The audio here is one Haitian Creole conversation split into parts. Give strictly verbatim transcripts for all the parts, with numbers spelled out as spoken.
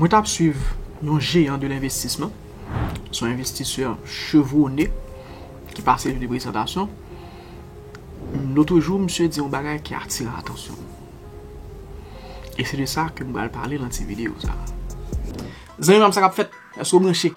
Mwen t ap swiv yon jeyan de lenvestisman, se yon envestisè chevwone ki pase li de prezantasyon. Lotrejou, misye di yon bagay ki atire atansyon m. E se de sa ke m pral pale nan ti videyo sa a. Zanmi pa m, sa k ap fèt? Èske w branche?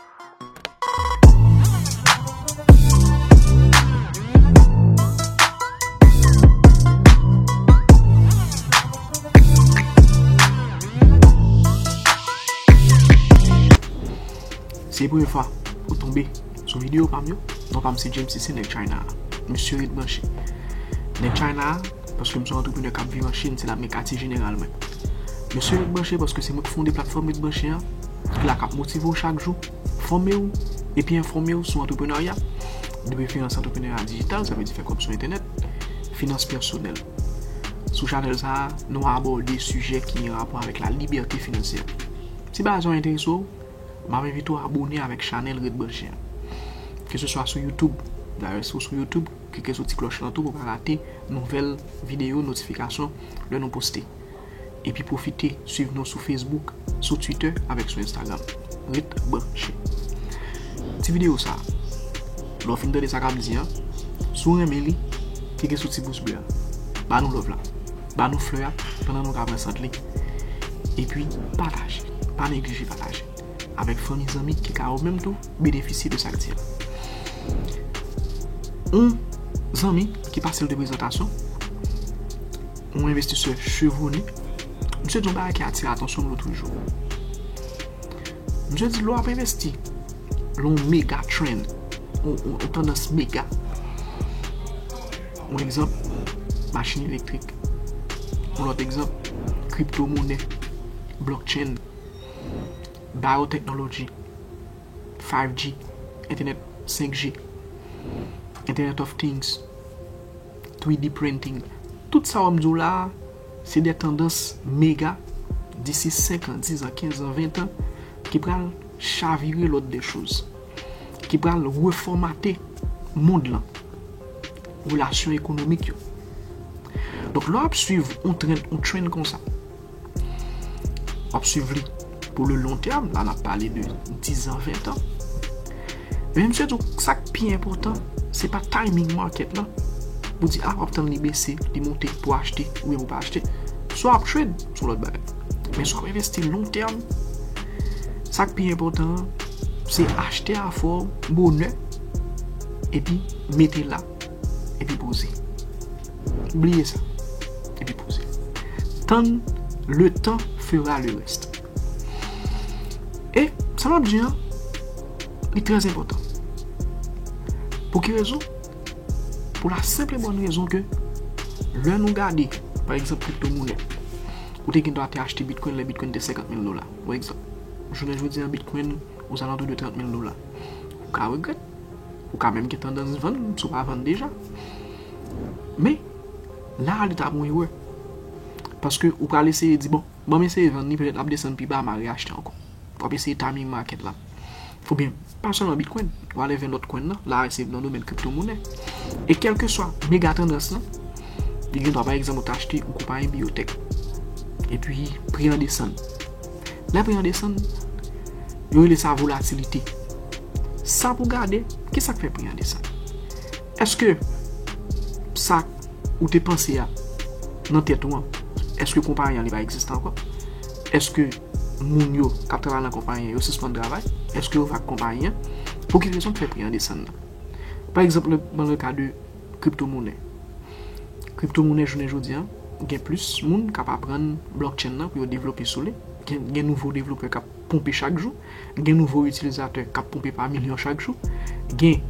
Se premye fwa ou tonbe sou videyo pa m yo, non pa m se James, se nèg China a. Mesye ret branche. Nèg China a, paske m se yon antreprenè k ap viv an Chin, se la m gen katye jeneral mwen. Mesye ret branche paske se mwen k fonde platfòm Ret Branche an, ki la k ap motive w chak jou, fòme w, epi enfòme w sou antreprenarya, de preferans antreprenarya dijital, sa vle di fè kòb sou entènèt, finans pèsonèl. Sou chanèl sa a, nou abòde sijè ki gen rapò avèk la libète finansyè. Si bagay sa yo enterese w, m ap envite w abòne avèk chanèl Ret Branche an. Keseswa sou YouTube, dayè si w sou YouTube, klike sou ti klòch lan tou pou w pa rate nouvèl videyo notifikasyon lè nou poste. Epi pwofite swiv nou sou Facebook, sou Twitter avèk sou Instagram. Ret branche. Ti videyo sa a, lè w fin tande sa k ap di an, si w renmen li, klike sou ti pous ble a. Ba nou love la. Ba nou flè a pandan nou ka pran sant li. Epi pataje. Pa neglije pataje avèk fanmi, zanmi ki ka yo menm tou benefisye de sa k di an. Yon zanmi ki pase l de prezantasyon, yon envestisè chevwone, misye di yon bagay ki atire atansyon m lotrejou. Misye di lè w ap envesti lan yon mega trend, yon, yon, yon tandans mega. Yon egzanp, machin elektrik. Yon lòt egzanp, kripto monè, blockchain, biotechnology, five G, entènèt senk G, Internet of Things, three D printing. Tout sa w ap di w la a, se de tandans mega disi senk an, dis an, kenz an, ven an, ki pral chavire lòd dè choz, ki pral refòmate mond lan, relasyon ekonomik yo. Donk, lè w ap swiv yon trend, yon trend konsa, w ap swiv li pou le long terme, la n ap pale de dis an, ven an. Men misye di w, sa k pi enpòtan, se pa timing market lan, pou di, a, w ap tann li bese, li monte pou achte, oubyen pou pa achte. Si w ap trade, se yon lòt bagay. Men si w ap envesti long terme, sa k pi enpòtan an, se achte afè w bonè, epi mete la, epi poze. Bliye sa. Epi poze. Tann, le temps fera le reste. E sa m ap di an, li trè enpòtan. Pou ki rezon? Pou la senp e bòn rezon ke lè nou gade, pa egzanp, kripto monè, ou te gen dwa te achte Bitcoin lè Bitcoin te senkant mil dola, pa egzanp. Jounen jodi a, Bitcoin ozalantou de trant mil dola. Ou ka regrèt. Ou ka menm gen tandans vann si w pa vann deja. Men, la a li ta pran erè. Paske ou pral eseye di, bon, ban m eseye vann li, petèt l ap desann pi ba, m a reyachte ankò. W ap eseye timing market la. Oubyen, pa sèlman Bitcoin, w ale vè lòt coin nan, la a se nan domèn kripto monè. E kèlkeswa mega tandans lan, li gen dwa, pa egzanp, ou ta achte yon konpayi biyotèk. Epi, pri an desann. Lè pri an desann, yo rele sa volatilite. Sa pou gade, kisa k fè pri an desann? Èske sa ou te panse a nan tèt ou an, èske konpayi an li pa egziste ankò? Èske moun yo k ap travay nan konpayi an, yo sispann travay? Èske yo va ak konpayi an? Pou ki rezon k fè pri an desann nan? Pa egzanp, nan le ka de kripto monè. Kripto monè jounen jodi a, gen plis moun k ap aprann blockchain nan pou yo devlope sou li. Gen, gen nouvo devlopè k ap ponpe chak jou. Gen nouvo itilizatè k ap ponpe pa milyon chak jou. Gen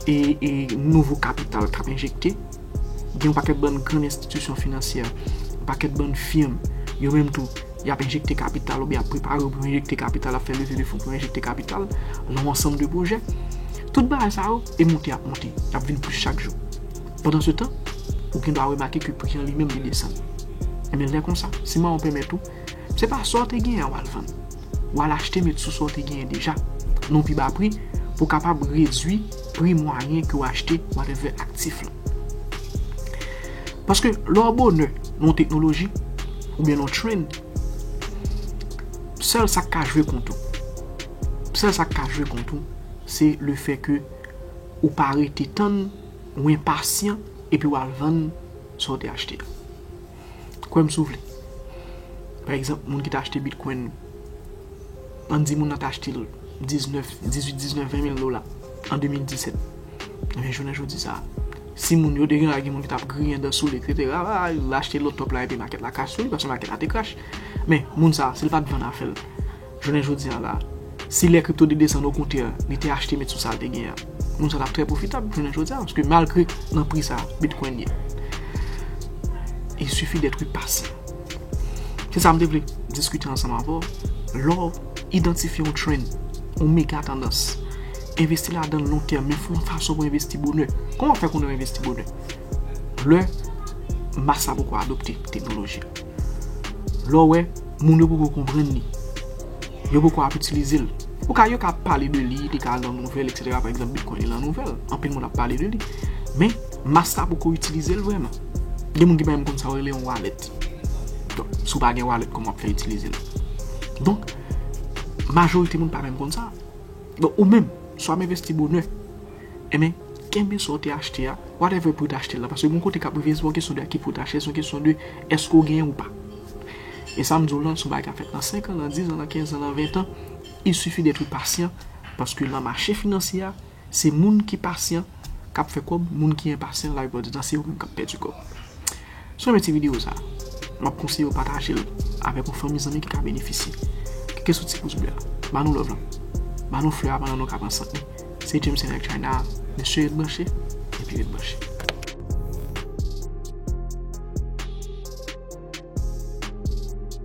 e, e nouvo kapital k ap enjekte. Gen yon pakèt bann grann enstitisyon finansyè, yon pakèt bann fim, yo menm tou, y ap enjekte kapital oubyen ap prepare yo pou enjekte kapital, ap fè leve de fon pou enjekte kapital nan yon ansanm de pwojè. Tout bagay sa yo, e monte ap monte, y ap vin plis chak jou. Pandansetan, ou gen dwa remake ke pri an li menm li desann. Enben, lè konsa, si mwen pèmèt ou, se pa sa w te genyen an w al vann. W al achte met sou sa w te genyen deja, nan yon pi ba pri, pou w kapab redui pri mwayen ke w achte whatever aktif lan. Paske lè w bonè nan yon teknoloji, oubyen nan yon trend, Sèl sa k ka jwe kont ou, sèl sa k ka jwe kont ou, se le fè ke ou pa rete tann, ou enpasyan, epi w al vann sa w te achte a. Kwè m si w vle. Pa egzanp, moun ki te achte Bitcoin, ann di moun nan te achte l diznèf, dizuit, diznèf, ven mil dola an de mil disèt. Men jounen jodi sa, si moun yo te gen, gen moun ki t ap griyen dan sou li, etsetera, l achte lòt top la epi makèt la krache sou li, paske makèt la te krache. Men, moun sa, si l pa t vann afè l, jounen jodi a la, si lè kripto te desann, okontrè, li te achte met sou sa l te gen an, moun sa t ap trè pwofitab jounen jodi a, paske malgre nan pri sa, Bitcoin ye, il suffit d'être patient. Se sa m te vle diskite ansanm avè w. Lè w idantifye yon trend, yon mega tandans, envesti ladan l long tèm, men fè yon fason pou envesti bonè. Kòman w fè konnen w envesti bonè? Lè mas la poko adopte teknoloji a. Lè w wè moun yo poko konprann li, yo poko ap itilize l. Ou ka, yo ka pale de li, li ka al nan nouvèl, etsetera. Pa egzanp, Bitcoin li nan nouvèl, anpil moun ap pale de li. Men, mas la poko itilize l vrèman. Gen moun ki pa menm konn sa yo rele yon wallet. Donk, si w pa gen wallet, kòman w ap fè itilize l? Donk, majorite moun pa menm konn sa. Donk, ou menm, swa w ap envesti bonè, enben, kenbe sa w te achte a, whatever pri w te achte l la, paske gon kote k ap rive, se pa yon kesyon de a ki pri w te achte, se yon kesyon de èske w genyen ou pa. E sa m di w lan, se yon bagay k ap fèt nan senk an, nan diz an, nan kenz an, nan ven an, il suffit d'être patient, paske nan mache finansye a, se moun ki pasyan k ap fè kòb, moun ki enpasyan, laplipè di tan, se yo menm k ap pèdi kòb. Si w renmen ti videyo sa, m ap konseye w pataje l avèk yon fanmi zanmi ki ka benefisye. Klike sou ti pous ble a. Ban nou love lan. Ban nou flè a pandan nou ka pran sant nou. Se James Senek China. Mesye, ret branche, epi ret branche.